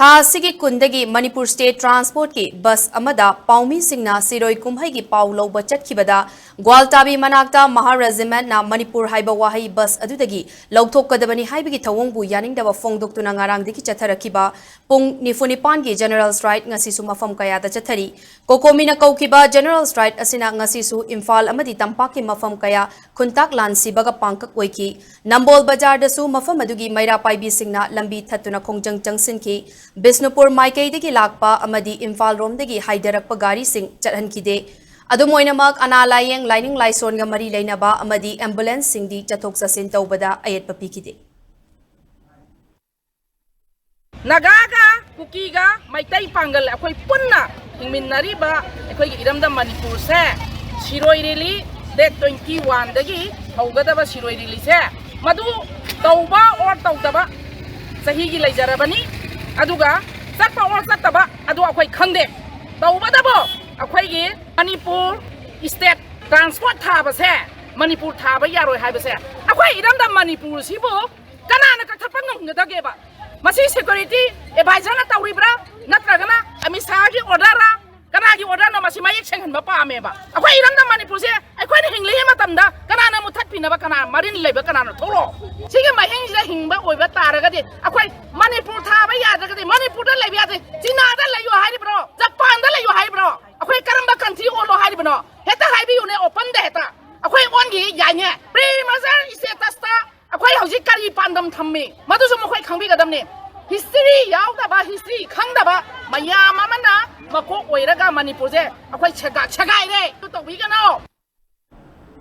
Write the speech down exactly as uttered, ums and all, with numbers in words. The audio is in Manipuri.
ꯊꯥ ꯑꯁꯤꯒꯤ ꯀꯨꯟꯗꯒꯤ ꯃꯅꯤꯄꯨꯔ ꯁ꯭ꯇꯦꯠ ꯇ꯭ꯔꯥꯟꯁꯄꯣꯔꯠꯀꯤ ꯕꯁ ꯑꯃꯗ ꯄꯥꯎꯃꯤꯁꯤꯡꯅ ꯁꯤꯔꯣꯏ ꯀꯨꯝꯍꯩꯒꯤ ꯄꯥꯎ ꯂꯧꯕ ꯆꯠꯈꯤꯕꯗ ꯒ꯭ꯋꯥꯜꯇꯥꯕꯤ ꯃꯅꯥꯛꯇ ꯃꯍꯥ ꯔꯦꯖꯤꯃꯦꯟꯠꯅ ꯃꯅꯤꯄꯨꯔ ꯍꯥꯏꯕ ꯋꯥꯍꯩ ꯕꯁ ꯑꯗꯨꯗꯒꯤ ꯂꯧꯊꯣꯛꯀꯗꯕꯅꯤ ꯍꯥꯏꯕꯒꯤ ꯊꯧꯑꯣꯡꯕꯨ ꯌꯥꯅꯤꯡꯗꯕ ꯐꯣꯡꯗꯣꯛꯇꯨꯅ ꯉꯔꯥꯡꯗꯒꯤ ꯆꯠꯊꯔꯛꯈꯤꯕ ꯄꯨꯡ ꯅꯤꯐꯨ ꯅꯤꯄꯥꯟꯒꯤ ꯖꯦꯅꯔꯦꯜ ꯁ꯭ꯇ꯭ꯔꯥꯏꯛ ꯉꯁꯤꯁꯨ ꯃꯐꯝ ꯀꯌꯥꯗ ꯆꯠꯊꯔꯤ꯫ ꯀꯣꯀꯣꯃꯤꯅ ꯀꯧꯈꯤꯕ ꯖꯦꯅꯔꯦꯜ ꯁ꯭ꯇ꯭ꯔꯥꯏꯛ ꯑꯁꯤꯅ ꯉꯁꯤꯁꯨ ꯏꯝꯐꯥꯜ ꯑꯃꯗꯤ ꯇꯝꯄꯥꯛꯀꯤ ꯃꯐꯝ ꯀꯌꯥ ꯈꯨꯟꯇꯥꯛ ꯂꯥꯟ ꯁꯤꯕꯒ ꯄꯥꯡꯀꯛ ꯑꯣꯏꯈꯤ꯫ ꯅꯝꯕꯣꯜ ꯕꯖꯥꯔꯗꯁꯨ ꯃꯐꯝ ꯑꯗꯨꯒꯤ ꯃꯩꯔꯥ ꯄꯥꯏꯕꯤꯁꯤꯡꯅ ꯂꯝꯕꯤ ꯊꯠꯇꯨꯅ ꯈꯣꯡꯖꯪ ꯆꯪꯁꯤꯟꯈꯤ꯫ ꯕꯤꯁꯅꯨꯄꯨꯔ ꯃꯥꯏꯀꯩꯗꯒꯤ ꯂꯥꯛꯄ ꯑꯃꯗꯤ ꯏꯝꯐꯥꯜ ꯔꯣꯝꯗꯒꯤ ꯍꯥꯏꯗꯔꯛꯄ ꯒꯥꯔꯤꯁꯤꯡ ꯆꯠꯍꯟꯈꯤꯗꯦ꯫ ꯑꯗꯨꯝ ꯑꯣꯏꯅꯃꯛ, ꯑꯅꯥ ꯂꯥꯌꯦꯡ, ꯂꯥꯏꯅꯤꯡ ꯂꯥꯏꯁꯣꯟꯒ ꯃꯔꯤ ꯂꯩꯅꯕ ꯑꯃꯗꯤ ꯑꯦꯝꯕꯨꯂꯦꯟꯁꯁꯤꯡꯗꯤ ꯆꯠꯊꯣꯛ ꯆꯠꯁꯤꯟ ꯇꯧꯕꯗ ꯑꯌꯦꯠꯄ ꯄꯤꯈꯤꯗꯦ꯫ ꯅꯥꯒꯥꯒ ꯀꯨꯀꯤꯒ ꯃꯩꯇꯩ ꯄꯥꯡꯒꯜ ꯑꯩꯈꯣꯏ ꯄꯨꯟꯅ ꯍꯤꯡꯃꯤꯟꯅꯔꯤꯕ ꯑꯩꯈꯣꯏꯒꯤ ꯏꯔꯝꯗꯝ ꯃꯅꯤꯄꯨꯔꯁꯦ ꯁꯤꯔꯣꯏ ꯂꯤꯂꯤ date twenty one ꯗꯒꯤ ꯍꯧꯒꯗꯕ ꯁꯤꯔꯣꯏ ꯂꯤꯂꯤꯁꯦ, ꯃꯗꯨ ꯇꯧꯕ or ꯇꯧꯗꯕ ꯆꯍꯤꯒꯤ ꯂꯩꯖꯔꯕꯅꯤ꯫ ꯑꯗꯨꯒ ꯆꯠꯄ or ꯆꯠꯇꯕ ꯑꯗꯨ ꯑꯩꯈꯣꯏ ꯈꯪꯗꯦ꯫ ꯇꯧꯕꯇꯕꯨ ꯑꯩꯈꯣꯏꯒꯤ ꯃꯅꯤꯄꯨꯔ state transport ꯊꯥꯕꯁꯦ, ꯃꯅꯤꯄꯨꯔ ꯊꯥꯕ ꯌꯥꯔꯣꯏ ꯍꯥꯏꯕꯁꯦ ꯑꯩꯈꯣꯏ ꯏꯔꯝꯗꯝ ꯃꯅꯤꯄꯨꯔꯁꯤꯕꯨ ꯀꯅꯥꯅ ꯀꯛꯊꯠꯄ ꯉꯝꯒꯗꯒꯦꯕ? ꯃꯁꯤ security advisorꯅ ꯇꯧꯔꯤꯕ꯭ꯔꯥ, ꯅꯠꯇ꯭ꯔꯒꯅ ꯑꯃꯤꯠ ꯁꯥꯍꯒꯤ orderꯔ? ꯀꯅꯥꯒꯤ orderꯅꯣ? ꯃꯁꯤ ꯃꯌꯦꯛ ꯁꯦꯡꯍꯟꯕ ꯄꯥꯝꯃꯦꯕ꯫ ꯑꯩꯈꯣꯏ ꯏꯔꯝꯗꯝ ꯃꯅꯤꯄꯨꯔꯁꯦ ꯑꯩꯈꯣꯏꯅ ꯍꯤꯡꯂꯤꯉꯩ ꯃꯇꯝꯗ ꯀꯅꯥꯅ ꯃꯨꯊꯠꯄꯤꯅꯕ, ꯀꯅꯥ ꯃꯔꯤꯟ ꯂꯩꯕ ꯀꯅꯥꯅꯣ? ꯊꯣꯛꯂꯛꯑꯣ꯫ ꯁꯤꯒꯤ ꯃꯍꯤꯡꯁꯤꯗ ꯍꯤꯡꯕ ꯑꯣꯏꯕ ꯇꯥꯔꯒꯗꯤ ꯑꯩꯈꯣꯏ ꯃꯅꯤꯄꯨꯔ ꯊꯥꯕ ꯌꯥꯗ꯭ꯔꯒꯗꯤ ꯃꯅꯤꯄꯨꯔꯗ ꯂꯩꯕ ꯌꯥꯗꯦ꯫ ꯆꯤꯅꯥꯗ ꯂꯩꯌꯨ ꯍꯥꯏꯔꯤꯕ꯭ꯔꯣ? ꯖꯄꯥꯟꯗ ꯂꯩꯌꯨ ꯍꯥꯏꯔꯤꯕ꯭ꯔꯣ? ꯑꯩꯈꯣꯏ ꯀꯔꯝꯕ country ꯑꯣꯜꯂꯣ ꯍꯥꯏꯔꯤꯕꯅꯣ? ꯍꯦꯛꯇ ꯍꯥꯏꯕꯤꯌꯨꯅꯦ, openꯗ ꯍꯦꯛꯇ꯫ ꯑꯩꯈꯣꯏ ꯑꯣꯟꯈꯤ ꯌꯥꯏꯅꯦ꯫ Pre-merger statusꯇ ꯑꯩꯈꯣꯏ ꯍꯧꯖꯤꯛ ꯀꯔꯤ ꯄꯥꯟꯗꯝ ꯊꯝꯃꯤ? ꯃꯗꯨꯁꯨ ꯃꯈꯣꯏ ꯈꯪꯕꯤꯒꯗꯕꯅꯤ꯫ History ꯌꯥꯎꯗꯕ, history ꯈꯪꯗꯕ ꯃꯌꯥꯝ ꯑꯃꯅ ꯃꯀꯣꯛ ꯑꯣꯏꯔꯒ ꯃꯅꯤꯄꯨꯔꯁꯦ ꯑꯩꯈꯣꯏ ꯁꯦꯒꯥ-, ꯁꯦꯒꯥꯏꯔꯦ꯫ ꯑꯗꯨ ꯇꯧꯕꯤꯒꯅꯣ꯫